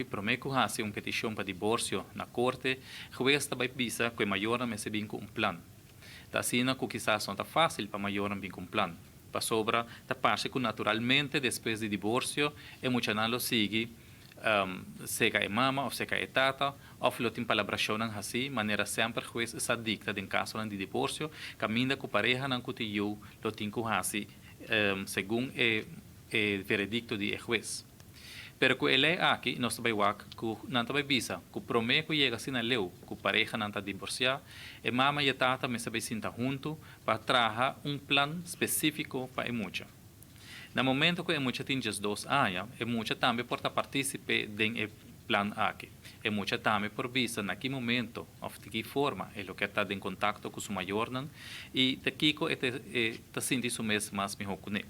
Promé ku hasi un petishon pa divorsio na korte, hues ta bai bisa ku e mayornan mester bin ku un plan. Ta asina ku kisas no ta fásil pa mayornan bin ku un plan. Pasobra ta parse ku naturalmente despues di divorsio e muchanan lo sigui serka e mama òf serka e tata òf lo tin palabrashonnan hasí manera semper hues sa dikta den kasonan di divorsio kaminda ku parehanan ku tin yu lo tin ku hasi segun e veredikto di e hues. Pero ku e lei aki nos ta bai wak ku nan ta bai bisa ku promé ku yega asina leu ku parehanan ta divorsiá, e mama i e tata mester bai sinta huntu pa traha un plan spesífiko pa e mucha. Na momento ku e mucha tin 12 aña, e mucha tambe por ta partísipe den e plan aki. E mucha tambe por bisa na ki momento òf di ki forma e lo ke ta den kontakto ku su mayornan i ta kiko e ta sinti su mes mas mihó kuné.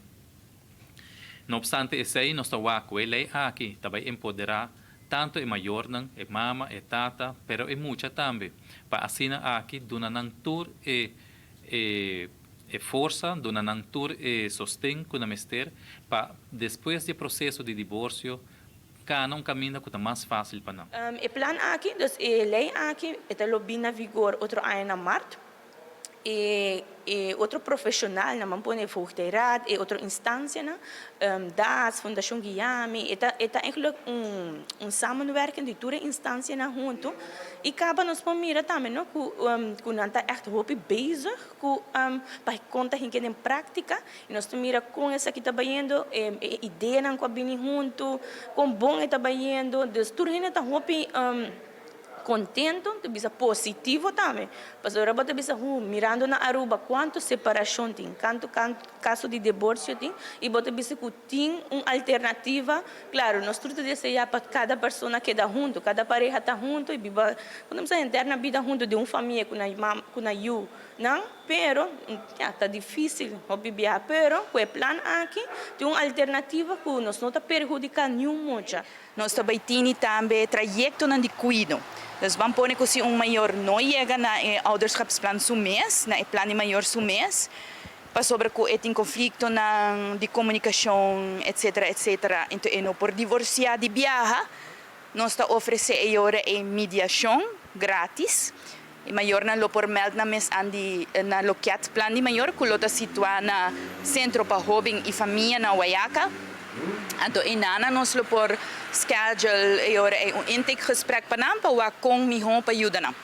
No obstante esei, nos ta wak ku e lei aki ta bai empoderá tantu e mayornan, e mama, e tata, pero e mucha tambe. Pa asina aki duna nan tur e forsa, duna nan tur e sosten ku nan mester pa despues di e proseso di divorsio kana un kaminda ku ta mas fásil pa nan. E plan aki, dus e lei aki, e lo bin na vigor otro aña na mart. E otro profeshonalnan, ban pone voogdijraad, e otro instansianan, DAS, Fundashon Guiami, e ta eigenlijk un samenwerking di tur instansianan huntu. I kaba nos por mira tambe, no, ku nan ta echt hopi bezig ku pa konta hink'é den práktika i nos ta mira kon esaki ta bayendo, e ideanan ku a bini huntu, kon bon e ta bayendo. Dus tur hende ta hopi kontentu, ta bisa positivo tambe. Pasobra bo ta bisa, mirando na Aruba kuantu separashon tin, kuantu kaso di divorsio tin, i bo ta bisa ku tin un alternativa. Klaro, nos tur ta deseá pa kada persona keda huntu, kada pareha ta huntu i biba, ku ta interna bida huntu di un famia ku nan mama, ku nan yu, no? Pero, ja, ta difísil hopi biaha, pero ku e plan aki tin un alternativa ku nos no ta perhudiká ningun mucha. Nos tambe tin tambe trayektonan di kuido. Dus ban pone ku si un mayor no yega na e ouderschapsplan su mes, na e plan di mayor su mes, pasobra ku e tin konfliktonan di komunikashon, etc., etc. Anto e no por divorsiá di biaha, nos ta ofresé e ora e mediashon gratis. E mayornan lo por meld nan mes aan di na loket plan di mayor ku lo ta situá na Sentro pa Hóben i Famia na Wayaca. Anto einan nos lo por schedule e ora un intakegesprek pa nan pa wak kon mihó pa yuda nan.